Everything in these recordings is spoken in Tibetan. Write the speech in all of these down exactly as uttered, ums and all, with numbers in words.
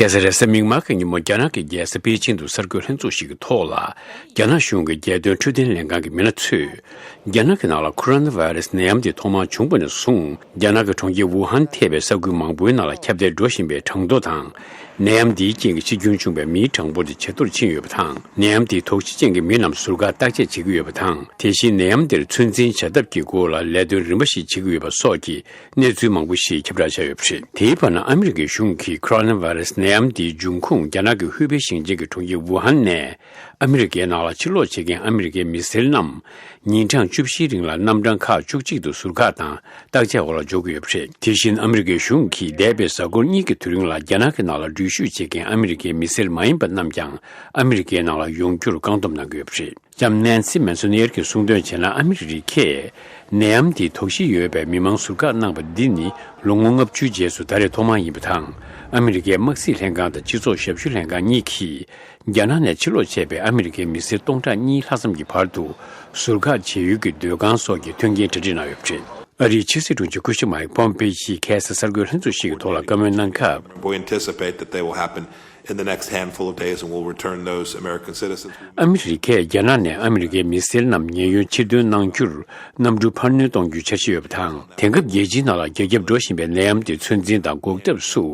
རྒྱལ་ས་རེས་གཟའ་མིག་དམར་གྱི་ཉིན་མོ་རྒྱ་ནག་གི་རྒྱལ་ས་པེ་ཅིང་དུ་གསར་འགོད་ལྷན་ཚོགས་ཤིག་གི་ཐོག་ལ། རྒྱ་ནག་གཞུང་གི་རྒྱལ་དོན་འཕྲོད་བསྟེན་ལྷན་ཁང་གི་མི་སྣ་ཚོས། རྒྱ་ནག་གི་ནང་ལ་ཁོ་རོ་ན་བྷ་རེ་སི་ནད་ཡམས་དེ་ཐོག་མར་བྱུང་བ་ནས་བཟུང་། རྒྱ་ནག་གི་གྲོང་ཁྱེར་ཝུ་ཧན་ཐེ་བའི་ས་ཁུལ་མང་པོའི་ནང་ལ་ཁྱབ་གདལ་འགྲོ་བཞིན་པའི་གྲངས་ཐོ་དང་། ནད་ཡམས་འདིའི་རྐྱེན་གྱིས་འཆི་སྐྱོན་བྱུང་བའི་མིའི་གྲངས་འབོར་དེ་ཇེ་མཐོར་ཕྱིན་ཡོད་པ་དང་། ནད་ཡམས་དེའི་དོགས་གཞི་ཅན་གྱི་མི་རྣམས་ཟུར་བཀག་བརྟག་དཔྱད་བྱེད་ཀྱི་ཡོད་པ་དང་། དེ་བཞིན་ནད་ཡམས་འདིར་ཚོད་འཛིན་བྱ་ཐབས་ཀྱི་སྐོར་ལ་ལས་དོན་རིམ་པ་ཞིག་བྱེད་ཀྱི་ཡོད་པ་སོགས་ཀྱི་གནས་ཚུལ་མང་པོ་ཞིག་ཁྱབ་བསྒྲགས་བྱས་ཡོད་པ་རེད། དེའི་བར་ན་ཨ་མི་རི་ཀའི་གཞུང་གིས་ཁོ་རོ་ན་བྷ་རེ་སི་ནད་ཡམས་དེའི་འབྱུང་ཁུངས་རྒྱ་ནག་གི་ཧུའུ་པེ་ཞིང་ཆེན་གྱི་གྲོང་ཁྱེར་ཝུ་ཧན་ནས་ཨ་མི་རི་ཀའི་ནང་ལ་ཕྱིར་ལོག་བྱེད་མཁན་ཨ་མི་རི་ཀའི་མི་སེར་རྣམས། ཉིན་གྲངས་བཅུ་བཞིའི་རིང་ལ་གནམ་གྲངས་ཁག་བཅུ་གཅིག་ཏུ་ཟུར་བཀག་དང་བརྟག་དཔྱད་འོག་ལ་འཇོག་གི་ཡོད་པ་རེད། དེ་བཞིན་ཨ་མི་རི་ཀའི་གཞུང་གིས་འདས་པའི་གཟའ་འཁོར་གཉིས་ཀྱི་དུས་རིང་ལ་རྒྱ་ནག་གི་ནང་ལ་འགྲུལ་བཞུད་བྱེད་མཁན་ཨ་མི་རི་ཀའི་མི་སེར་མ་ཡིན་པ་རྣམས་ཀྱང་ཨ་མི་རི་ཀའི་ནང་ལ་ཡོང་རྒྱུར་བཀག་སྡོམ་གནང་གི་ཡོད་པ་རེད། ལྕམ་ནན་སི་མན་སོ་ནེར་གྱིས་གསུངས་དོན་བྱས་ན། ཨ་མི་རི་ཀས་ནད་ཡམས་འདིའི་དོགས་གཞི་ཡོད་པའི་མི་མང་ཟུར་བཀག་གནང་བ་འདི་ནི་ལོ་ངོ་ལྔ་བཅུའི་རྗེས་སུ་ད་རེས་ཐོག་མ་ཡིན་པ་དང་། ཨ་མི་རི་ཀའི་དམག་སྲིད་ལྷན་ཁང་དང་སྤྱི་ཚོགས་ཞབས་ཞུ་ལྷན་ཁང་གཉིས་ཀྱིས། རྒྱ་ནག་ནས་ཕྱིར་ལོག་བྱས་པའི་ཨ་མི་རི་ཀའི་མི་སེར་སྟོང་ཕྲག་གཉིས་ལྷག་ཙམ་གྱི་བར་དུ་ཟུར་བཀག་བྱེད་ཡུལ་གྱི་སྡོད་ཁང་སོགས་ཀྱི་མཐུན་རྐྱེན་གྲ་སྒྲིག་གནང་ཡོད་པ་རེད། ཨ་རིའི་ཕྱི་སྲིད་དྲུང་ཆེ་སྐུ་ཞབས་མའིག་པོམ་པེ་ཡིས་ཁ་སང་གསར་འགོད་ལྷན་ཚོགས་ཤིག་གི་ཐོག་ལ་བཀའ་མོལ་གནང་སྐབས། We anticipate that they will happen in the next handful of days, and we'll return those American citizens. ཨ་མི་རི་ཀས་རྒྱ་ནག་ནས་ཨ་མི་རི་ཀའི་མི་སེར་རྣམས་ཉེན་གཡོལ་ཕྱིར་ཐོན་གནང་རྒྱུར་གནམ་གྲུ་འཕར་སྣོན་གཏོང་རྒྱུའི་འཆར་གཞི་ཡོད་པ་དང་། དེང་སྐབས་རྒྱལ་སྤྱིའི་ནང་ལ་རྒྱ་ཁྱབ་འགྲོ་བཞིན་པའི་ནད་ཡམས་དེ་ཚོད་འཛིན་དང་འགོག་ཐབས་སུ།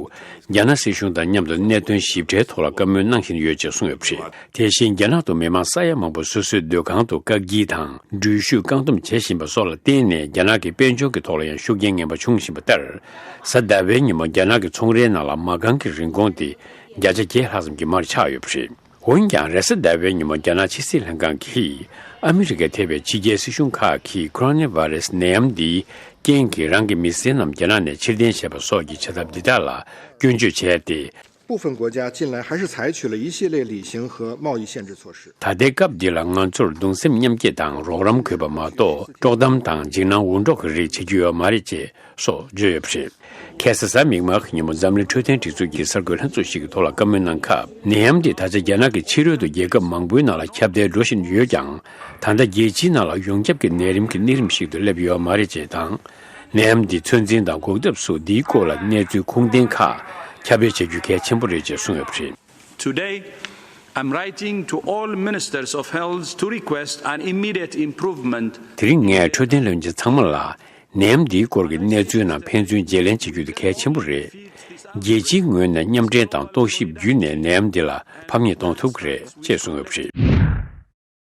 རྒྱ་ནག་སྲིད་གཞུང་དང་མཉམ་དུ་གནད་དོན་ཞིབ་ཕྲའི་ཐོག་ལ་བཀའ་མོལ་གནང་བཞིན་ཡོད་ཅེས་གསུངས་ཡོད་པ་རེད། དེ་བཞིན་རྒྱ་ནག་ཏུ་མི་མང་ས་ཡ་མང་པོ་སོ་སོའི་སྡོད་ཁང་དུ་བཀག་སྐྱིལ་དང་འགྲུལ་བཞུད་བཀག་སྡོམ་བྱེད་བཞིན་པ་སོགས་ལ་བརྟེན་ནས། རྒྱ་ནག་གི་དཔལ་འབྱོར་གྱི་ཐོག་ལ་ཡང་ཤུགས་རྐྱེན་ངན་པ་བྱུང་བཞིན་པ་ལྟར། གཟའ་ཟླ་བའི་ཉིན་མོ་རྒྱ་ནག་གི་ཚོང་རའི་ནང་ལ་མ་རྐང་གི་རིན་གོང་དེ་བརྒྱ་ཆ་བརྒྱད་ལྷག་ཙམ་གྱིས་མར་ཆག་ཡོད་པ་རེད། འོན་ཀྱང་། རེས་གཟའ་ཟླ་བའི་ཉིན་མོ་རྒྱ་ནག་ཕྱི་སྲིད་ལྷན་ཁང་གིས། ཨ་མི་རི་ཀ་ཐེ་བའི་ཕྱི་རྒྱལ་སྲིད་གཞུང་ཁག་གིས་ཁོ་རོ་ན་བྷ་རེ་སི་ནད་ཡམས་འདིའི་རྐྱེན་གྱིས་རང་གི་མི་སེར་རྣམས་རྒྱ་ནག་ནས་ཕྱིར་འཐེན་བྱས་པ་སོགས་ཀྱི་བྱ་ཐབས་འདི་དག་ལ་སྐྱོན་བརྗོད་བྱས་ཏེ། 部分国家近来还是采取了一系列旅行和贸易限制措施。 ད་ལྟའི་སྐབས་འདི་ལ་ང་ཚོར་གདུང་སེམས་མཉམ་སྐྱེད་དང་རོགས་རམ་དགོས་པ་མ་གཏོགས། དཀྲོག་གཏམ་དང་འཇིགས་སྣང་འུར་སྒྲོག་གི་རིགས་བྱེད་རྒྱུ་ཡོད་མ་རེད་ཅེས་སོགས་བརྗོད་ཡོད་པ་རེད། ཁ་སང་གཟའ་མིག་དམར་གྱི་ཉིན་མོ་འཛམ་གླིང་འཕྲོད་བསྟེན་སྒྲིག་འཛུགས་ཀྱི་གསར་འགོད་ལྷན་ཚོགས་ཤིག་གི་ཐོག་ལ་བཀའ་མོལ་གནང་སྐབས། ནད་ཡམས་འདི་ད་ཆ་རྒྱ་ནག་གི་ཕྱི་རོལ་དུ་རྒྱལ་ཁབ་མང་པོའི་ནང་ལ་ཁྱབ་གདལ་འགྲོ་བཞིན་ཡོད་ཀྱང་། ད་ལྟ་རྒྱལ་སྤྱིའི་ནང་ལ་ཡོངས་ཁྱབ་ཀྱི་ནད་རིམས་ཀྱི་གནས་རིམ་ཞིག་ཏུ་སླེབས་ཡོད་མ་རེད་ཅེས་དང་། ནད་ཡམས་འདི་ཚོད་འཛིན་དང་འགོག་ཐབས་སུ་འདིའི་སྐོར་ལ་གནས་ཚུལ་ཁུངས་ལྡན་ཁག་ཁྱབ་སྤེལ་བྱ་རྒྱུ་གལ་ཆེན་པོ་རེད་ཅེས་གསུངས་ཡོད་པ་རེད། Today, I'm writing to all ministers of health to request an immediate improvement. དེ་རིང་ངས་འཕྲོད་བསྟེན་བློན་ཆེན་ཚང་མ་ལ་ནད་ཡམས་འདིའི་སྐོར་གྱི་གནས་ཚུལ་རྣམས་ཕན་ཚུན་བརྗེ་ལེན་བྱེད་རྒྱུ་དེ་གལ་ཆེན་པོ་རེད། རྒྱལ་སྤྱིའི་ངོས་ནས་མཉམ་འབྲེལ་དང་རྟོག་ཞིབ་བརྒྱུད་ནས་ནད་ཡམས་འདི་ལ་ཕམ་ཉེས་གཏོང་ཐུབ་ཀྱི་རེད་ཅེས་གསུངས་ཡོད་པ་རེད།